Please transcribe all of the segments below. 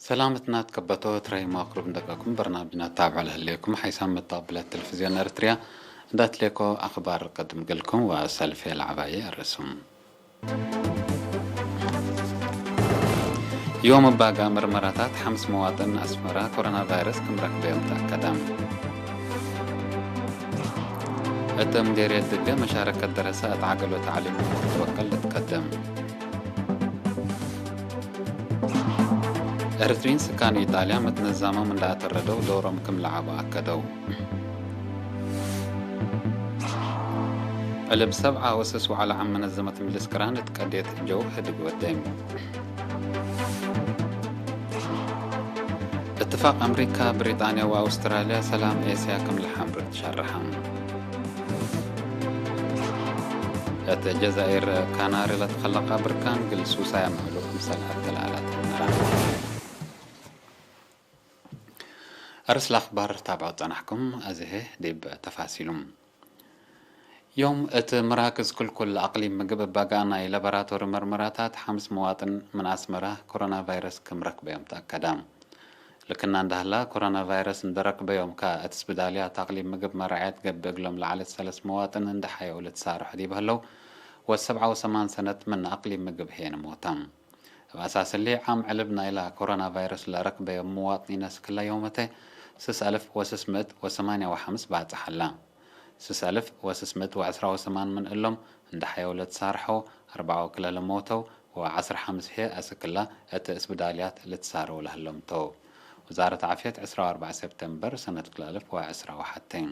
ሰላምትና ትከበቶ ትራይ ማክሩብ እንደቀኩም በርናቢና ታብዕ ለህሌኩም ሓይሳም መጣብለት ቴሌቪዝዮን ኤርትርያ እንዳትሌኮ ኣኽባር ቀድም ገልኩም ወሰልፌ ለዓባይ ኣርእሱም። ዮም እባጋ ምርመራታት ሓምስ መዋጥን ኣስመራ ኮሮና ቫይረስ ክምረክበዮም ተኣከደ። እተ ምዴርየት ድገ መሻረከት ደረሳ እት ዓገሎ ተዓሊም ክትወከል ልትከደም። ኤርትሪን ስካን ኢጣልያ ምትነዛሞም እንዳኣተረደው ዶሮም ክም ለዓቡ ኣከደው። ዕልብ ሰብዓ ወስስ ወዓላ ዓም መነዘመት ምልስ ቅራን እት ቀዴት ጀው ህድግ ወደም። እትፋቅ ኣምሪካ፣ ብሪጣንያ ወኣውስትራልያ ሰላም ኤስያ ከም ልሓምሩ ትሸርሓም። እት ጀዛኢር ካናሪ ለትኸለቃ ብርካን ግልስ ውሳያ ምዕሉ ክምሰል ኣተላላት ነራ። ኣርስ ለኣኽባር ታብዖ ጸናሕኩም ኣዝሄ ዲብ ተፋሲሉም። ዮም እት ምራክዝ ክልኩል ኣቅሊም ምግብ እባጋ ናይ ላቦራቶሪ መርመራታት ሓምስ መዋጥን ምን ኣስመራ ኮሮና ቫይረስ ክም ረክበዮም ተኣከዳ። ልክና እንዳህላ ኮሮና ቫይረስ እንደረክበዮም ከ እት ስብዳልያ ታቅሊም ምግብ መራዕየት ገብእ እግሎም ለዓለት ሰለስ መዋጥን እንደሓየው ልትሳርሑ ዲብ ህለው ወሰብዓ ወሰማን ሰነት ምን ኣቅሊም ምግብ ሄን ሞታ። እብ ኣሳስሊ ዓም ዕልብ ናይላ ኮሮና ቫይረስ ለረክበዮም መዋጥኒነ ስክላ ዮመተ ስስ ኣልፍ ወስስ ምእት ወሰማንያ ወሓምስ ባጽሓላ። ስስ ኣልፍ ወስስ ምእት ወዕስራ ወሰማን ምን እሎም እንዳ ሓየው ለትሳርሐው ኣርባዓ ወክለ ለሞተው ወዓስራ ሓምስ ሄ ኣስክላ እት እስብዳልያት ልትሳረው ለህሎም ተው። ወዛረት ዓፍየት ዕስራ ወኣርባዕ ሰፕተምበር ሰነት ክላልፍ ወዕስራ ወሓተን።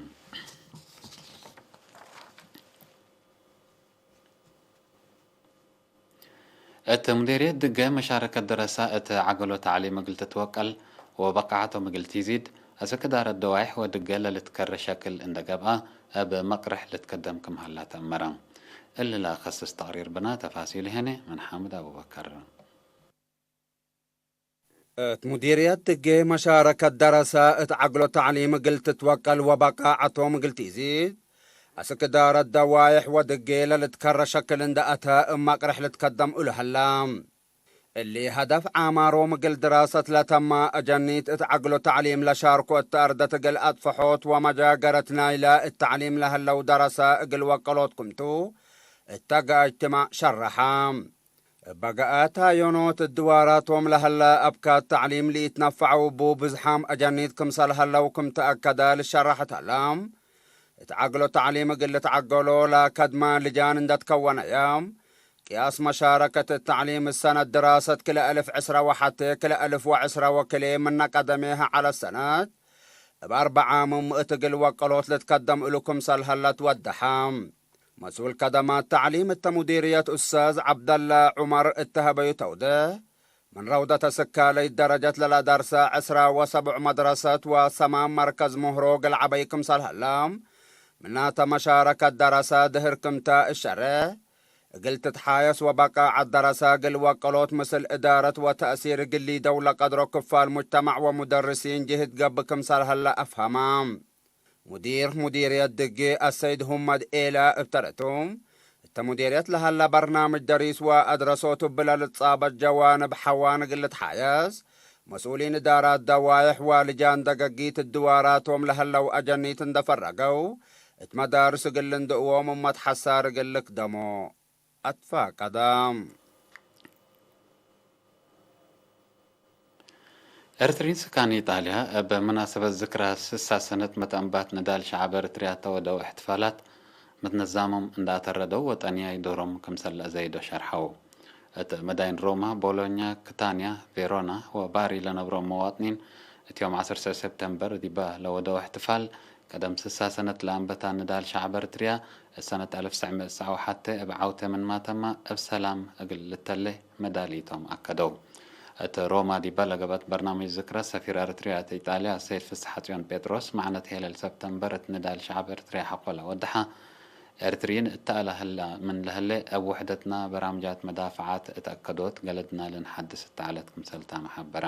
እት ሙዴርየት ድገ መሻረከት ደረሳ እት ዓገሎ ተዕሊም እግል ትትወቀል ወበቃዓቶም እግል ቲዚድ፣ አስክዳረት ደዋይሕ ወድገ ለልትከረ ሸክል እንደ ገብአ፣ እብ መቅርሕ ልትከደም ክም ሀላ ተአመረ። እሊ ለአኸስስ ተቅሪር ብና ተፋሲሉ ሄነ ምን ሓምድ አቡበከር። እት ሙዲርየት ድጌ መሻረከት ደረሰ እት ዐግሎ ተዕሊም እግል ትትወቀል ወበቃዐቶም እግል ቲዚድ፣ አስክ እዳረት ደዋይሕ ወድጌ ለልትከረ ሸክል እንደ አተ እብ መቅርሕ ልትከደም እሉ ሀላ። እሊ ሀደፍ ዓማሮም እግል ድራሰት ለተማ አጀኒት እት ዐግሎ ተዕሊም ለሻርኮ እት አርደት እግል አጥፈሖት ወመጃገረት ናይለ እት ተዕሊም ለህለው ደረሰ እግል ወቀሎት ክምቱ እት ተጋ እጅትማዕ ሸረሐ። እበ ገአት ዮኖት እድዋራቶም ለሀለ አብካት ተዕሊም ለኢትነፈዐው እቡ ብዝሓም አጀኒት ክምሰል ሀለው ክም ተአከደ ልሸረሐት ሀለ። እት ዐግሎ ተዕሊም እግል ልትዐገሎ ለከድመ ልጃን እንደ ትከወነየ፣ ቅያስ መሻረከት እት ተዕሊም እሰነት ድራሰት ክልኤ እልፍ ዕስራ ወሐቴ ክልኤ እልፍ ወዕስራ ወክልኤ ምነ ቀደሜሀ ዐለ ሰነት እብ አርበዓ ምእት እግል ወቀሎት ልትከደም እሉ ክምሰል ሀለ ትወደሐ። መስኡል ከደማት ተዕሊም እተ ሙዲርየት ኡስታዝ ዐብደለ ዑመር እተ ሀበዩ ተውዴሕ፣ ምን ረውደተ ስካለይት ደረጀት ለለደርሰ ዕስራ ወሰቡዕ መድረሰት ወሰማን መርከዝ ምህሮ እግል ዐበይ ክምሰል ሀለ፣ ምናተ መሻረከት ደረሰ ድህር ክምተ እሸሬሕ፣ እግል ትትሓየስ ወበቃዐት ደረሰ እግል ወቀሎት ምስል እዳረት ወተእሲር እግል ሊደው ለቀድሮ ክፋል ሙጅተማዕ ወሙደርሲን ጅህድ ገብእ ክምሰል ሀለ አፍሀመ። ሙዲር ሙዲርየት ድጌ አሰይድ ሁመድ ኤላ እብ ተረቱ፣ እተ ሙዲርየት ለሀለ በርናምጅ ደሪስ ወአድረሶቱ እብለ ልትጻበት ጀዋንብ ሐዋን እግል ልትሓየስ፣ መስኡሊን እዳራት ደዋይሕ ወልጃን ደገጊት እድዋራቶም ለሀለው አጀኒት እንደ ፈረገው፣ እት መዳርስ እግል ልንድእዎም እመት ሐሳር እግል ልክደሞ አትፋቀደ። ኤርትሪን ስካን ኢጣልያ እብ መናሰበት ዝክራ ስሳ ሰነት መተአንባት ንዳል ሸዓብ ኤርትርያ ተወደው እሕትፋላት ምትነዛሞም እንዳ አተረደው ወጠንያይ ዶሮም ክምሰል ለአዘይዶ ሸርሐው። እት መዳይን ሮማ፣ ቦሎኛ፣ ክታንያ፣ ቬሮና ወባሪ ለነብሮም መዋጥኒን እት ዮም ዐሰርተ ሰፕተምበር ዲባ ለወደው እሕትፋል ቀደም ስሳ ሰነት ለአንበታ ንዳል ሸዓብ ኤርትርያ እት ሰነት አልፍ ትስዕ ምእት ትስዓ ወሐቴ እብ ዐውቴ ምንማተማ እብ ሰላም እግል ልተሌ መዳሊቶም አከደው። እት ሮማ ዲባ ለገበት በርናምጅ ዝክረ ሰፊር ኤርትርያ እት ኢጣልያ ሰይድ ፍስሓጽዮን ጴጥሮስ፣ መዕነት ሄለል ሰብተምበር እት ንዳል ሸዓብ ኤርትርያ ሐቆ ለወደሐ፣ ኤርትርይን እተአላህላ ምን ለህሌ እብ ውሕደትና በራምጃት መዳፍዓት እት አከዶት ገለድና ልንሐድስ እተዐለት ክምሰልታመ ሐበረ።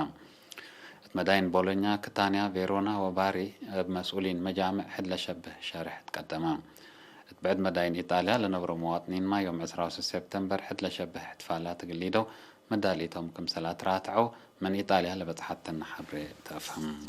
እት መዳይን ቦሎኛ፣ ክታንያ፣ ቬሮና ወባሪ እብ መስኡሊን መጃምዕ ሕድ ለሸብህ ሸርሕ ትቀደመ። እት ብዕድ መዳይን ኢጣልያ ለነብሮ መዋጥኒንማ ዮም ዕስራ ወስስ ሰፕተምበር ሕድ ለሸብህ እሕትፋላት እግል ሊደው መዳሊቶም ክምሰል አትራትዐው من إيطاليا لبتحتنا حبري تفهم.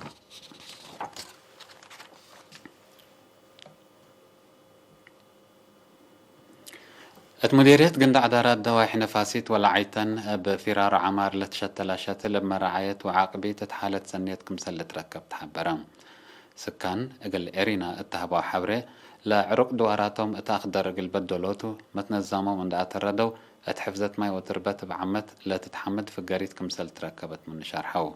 እት ሙዴርየት ግንዳዕ ዳራት ደዋይሕ ነፋሲት ወላዓይተን እብ ፊራሮ ዓማር ለትሸተላ ሸትል እብ መራዓየት ወዓቅቢ ትትሓለት ሰኔት ክምሰል ልትረከብ ተሓበረ። ስካን እግል ኤሪና እተሃበው ሐብሬ፣ ለዕሩቅ ድዋራቶም እት አክደር እግል በደሎቱ መትነዛሞም እንዳ አተረደው፣ እት ሕፍዘት ማይ ወትርበት እብ ዓመት ለትትሐምድ ፍገሪት ክምሰል ትረከበት ምኑ ሸርሐው።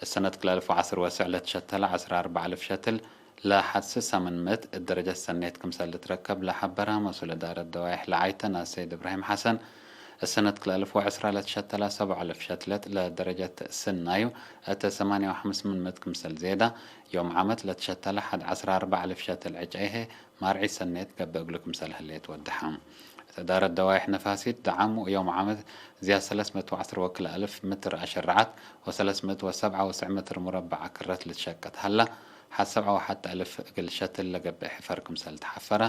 እሰነት ክልአልፍ ወዐስር ወስዕ ለትሸተለ ዐስራ አርበዕ አልፍ ሸትል ለሐድ ስሳ ምን ምእት እት ደረጀት ሰኔት ክምሰል ልትረከብ ለሐበረ መስኡል እዳረት ደዋይሕ ለዓይተን አሰይድ እብራሂም ሐሰን፣ እሰነት ክልአልፍ ወዐስራ ለትሸተለ ሰብዑ አልፍ ሸትለት ለደረጀት ስናዩ እት ሰማንያ ወሐምስ ምን ምእት ክምሰል ዜዳ፣ ዮም ዓመት ለትሸተለ ሐድ ዐስራ አርበዕ አልፍ ሸትል ዕጨይሄ ማርዒ ሰኔት ገብእ እግሉ ክምሰል ህሌት ወደሐ። እት እዳረት ደዋይሕ ነፋሲት ደዓም ዮም ዓመት ዚያድ ሰለስ ምእት ወዐስር ወክልኤ አልፍ ምትር አሸራዓት ወሰለስ ምእት ወሰብዓ ወስዕ ምትር ሙረባዕ ክረት ልትሸቅት ሀላ፣ ሐድ ሰብዓ ወሐተ አልፍ እግል ሸትል ለገብእ ሕፈር ክምሰል ተሐፈረ፣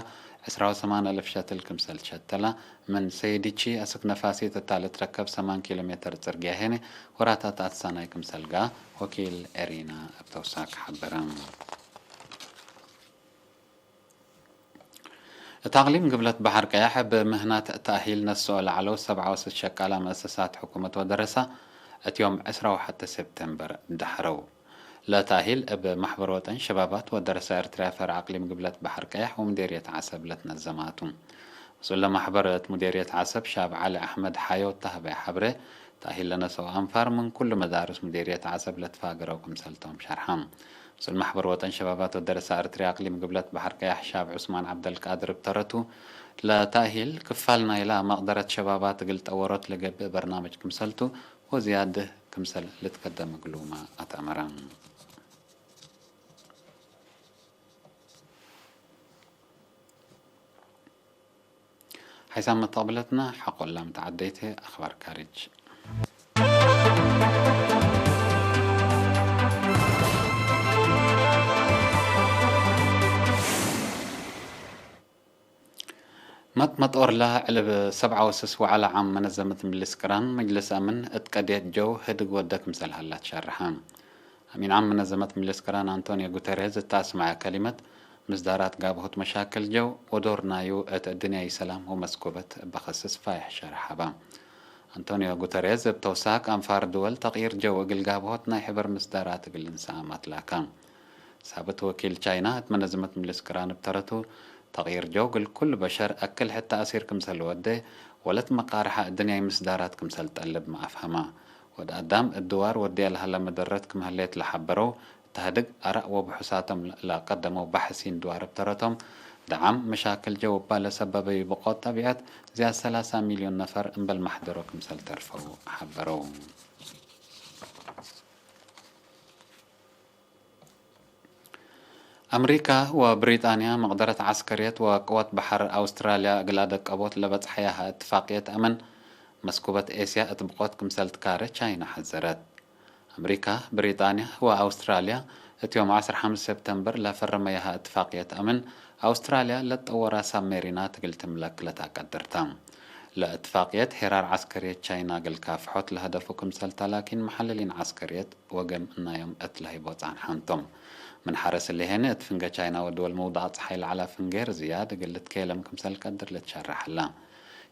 ዕስራ ወሰማን አልፍ ሸትል ክምሰል ትሸተላ፣ ምን ሰይዲቺ አስክ ነፋሲት እታ ልትረከብ ሰማን ኪሎ ሜትር ጽርግያ ሄነ ወራታት አትሳናይ ክምሰል ገአ ወኪል ኤሪና እብ ተውሳክ ሐበረ። እት አቅሊም ግብለት በሐር ቀያሕ እብ ምህናት ተእሂል ነስኦ ለዐለው ሰብዓ ወስት ሸቃላ መእሰሳት ሕኩመት ወደረሳ እት ዮም ዕስራ ወሐተ ሴፕቴምበር ደሐረው። ለተእሂል እብ ማሕበር ወጠን ሸባባት ወደረሳ ኤርትርያ ፈርዕ አቅሊም ግብለት በሐር ቀያሕ ወምዴርየት ዐሰብ ለትነዘማቱ። ምስኡል ለማሕበር እት ሙዴርየት ዐሰብ ሻብ ዐሊ አሕመድ ሓዮ እተሃበ ሐብሬ፣ ተእሂል ለነስኦ አንፋር ምን ኩሉ መዳርስ ሙዴርየት ዐሰብ ለትፋገረው ክምሰልቶም ሸርሐ። ምስኡል ማሕበር ወጠን ሸባባት ወደረሳ ኤርትርያ አቅሊም ግብለት በሐር ቀያሕ ሻብ ዑስማን ዐብደልቃድር እብ ተረቱ፣ ለተእሂል ክፋል ናይላ መቅደረት ሸባባት እግል ጠወሮት ለገብእ በርናምጅ ክምሰልቱ ወዝያድህ ክምሰል ልትከደም እግሉማ አትአመረ። ሓይሳም መተቕብለትና ሓቆላ ምተዓደይተ ኣኽባር ካርጅ። መጥመጥ ኦርላ ዕልብ ሰብዓ ወስስ ወዓላ ዓም መነዘመት ምልስ ቅራን መጅልስ አምን እት ቀድየት ጀው ህድግ ወደ ክምሰል ሀላ ትሸርሐ። አሚን ዓም መነዘመት ምልስ ቅራን አንቶኒዮ ጉተሬዝ እት አስመዐ ከሊመት፣ ምስዳራት ጋብሆት መሻክል ጀው ወዶር ናዩ እት እድንያይ ሰላም ወመስኩበት በኸስስ ፋይሕ ሸርሕ ሀባ። አንቶኒዮ ጉተሬዝ እብ ተውሳክ አንፋር ድወል ተቅይር ጀው እግል ጋብሆት ናይ ሕበር ምስዳራት እግል እንሰአም አትላካ። ሳብት ወኪል ቻይና እት መነዘመት ምልስ ቅራን እብ ተረቱ፣ ተቅይር ጀው እግል ኩሉ በሸር አክል ሕተ አሲር ክምሰል ወዴ ወለት መቃርሐ እድንያይ ምስዳራት ክምሰል ጠልብ መአፍሀማ። ወድ አዳም እድዋር ወድየ ለሀለ መደረት ክም ህሌት ለሐበረው፣ ተህድግ አራእ ወብሑሳቶም ለቀደመው ባሕሲን ድዋር እብ ተረቶም፣ ደዓም መሻክል ጀው እባ ለሰበበዩ ብቆት ጠቢዐት ዝያድ ሰላሳ ሚልዮን ነፈር እምበል ማሕደሮ ክምሰል ተርፈው ሐበረው። አምሪካ ወብሪጣንያ መቅደረት ዐስከርየት ወቅወት በሐር አውስትራልያ እግል አደቀቦት ለበጽሐያሀ እትፋቅየት አምን መስኩበት ኤስያ እት ብቆት ክምሰል ትካረ ቻይና ሐዘረት። አምሪካ፣ ብሪጣንያ ወአውስትራልያ እት ዮም ዐስር ሐምስ ሴፕተምበር ለፈረመያሀ እትፋቅየት አምን አውስትራልያ ለትጠወራ ሳብሜሪናት እግል ትምለክ ለታቀድርታ። ለእትፋቅየት ሄራር ዐስከርየት ቻይና እግል ካፍሖት ለሀደፉ ክምሰልታ ላኪን መሐለሊን ዐስከርየት ወገም እናዮም እት ለህይቦ ጻንሓንቶም። ምን ሐረስ እሊሄን እት ፍንገ ቻይና ወድወል መውዳቅ ጸሓይ ለዐላ ፍንጌር ዝያድ እግል ልትኬለም ክምሰል ቀድር ልትሸረሐላ።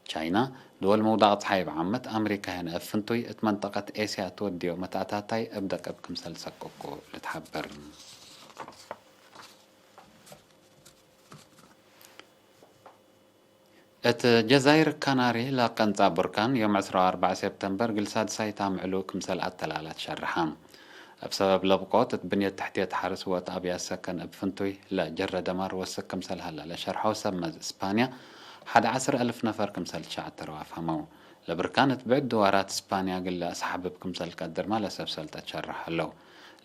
ቻይና ድወል መውዳቅ ጸሓይ እብ ዓመት አምሪካ ሄን እብ ፍንቱይ እት መንጠቀት ኤስያ ትወድዮ መትአታታይ እብ ደቀብ ክምሰል ሰቅቁ ልትሐበር። እት ጀዛይር ካናሪ ለቀንጻ ቡርካን ዮም ዕስራ ወአርባዕ ሴፕተምበር እግል ሳድሳይት አምዕሉ ክምሰል አተላላ ትሸርሐ። እብ ሰበብ ለብቆት እት ብንየት ተሕትየት ሐርስ ወእት አብያት ሰከን እብ ፍንቱይ ለጀረ ደማር ወስክ ክምሰል ሀላ ለሸርሐው ሰብ መዝ እስፓንያ ሐድ ዐስር አልፍ ነፈር ክምሰል ትሸዐተረው አፍሀመው። ለብርካን እት ብዕድ ድዋራት እስፓንያ እግል ለአስሓብብ ክምሰል ቀድርማ ለሰብ ሰልጠት ሸርሕ ህለው።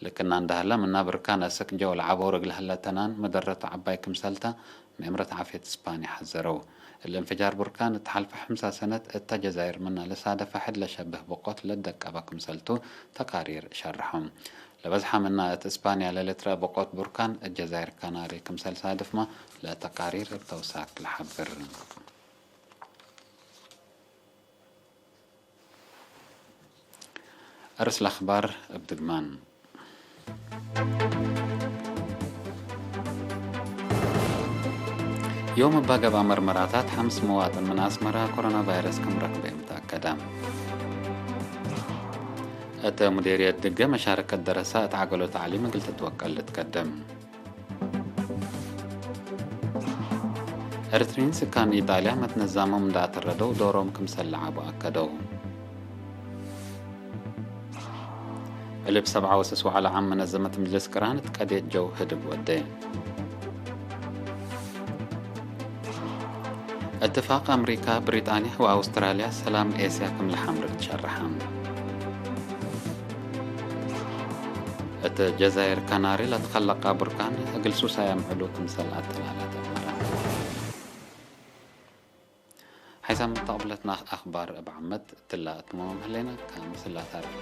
ልክና እንዳ ሀላ ምና ብርካን አስክ ጀው ለዐቦ ርግል ሀለተናን መደረቱ ዐባይ ክምሰልታ መእምረት ዓፍየት እስፓንያ ሐዘረው። እሊ እንፍጃር ቡርካን እት ሐልፈ ሐምሳ ሰነት እተ ጀዛይር ምና ለሳደፈ ሕድ ለሸብህ ብቆት ለደቀበ ክምሰልቱ ተቃሪር ሸርሖም። ለበዝሐ ምና እት እስፓንያ ለልትረአ ብቆት ቡርካን እት ጀዛይር ካናሪ ክምሰል ሳድፍማ ለተቃሪር እብ ተውሳክ ለሐብር። ኣርእስቲ ኣኽባር እብ ድግማን። ዮም እባ ገብኣ መርመራታት ሓምስ መዋጥን ምን ኣስመራ ኮሮና ቫይረስ ከም ረክበ እዮም ተኣከደ። እተ ሙዴርየት ድገ መሻረከት ደረሳ እት ዓገሎ ታዕሊም እግል ትትወቀል ልትቀደም። ኤርትሪን ስካን ኢጣልያ መትነዛሞም እንዳተረደው ዶሮም ክምሰል ለዓቡ ኣከደው። ዕልብ ሰብዓ ወሰስ ዋዕላ ዓም መነዘመት ምጅልስ ቅራን እት ቀዴት ጀው ህድግ ወደ። እትፋቅ ኣምሪካ፣ ብሪጣንያ ወኣውስትራልያ ሰላም ኤስያ ክም ለሓምርግ ትሸርሓ። እት ጀዛይር ካናሪ ለትኸለቃ ቡርካን እግል ሱሳይ ኣምዕሉ ክምሰል ኣተላላት ኣመራ። ሓይሳም ተቕብለትና ኣኽባር እብ ዓመት ትላ እትመም ህሌና ካብ ምስላ ታሪኽ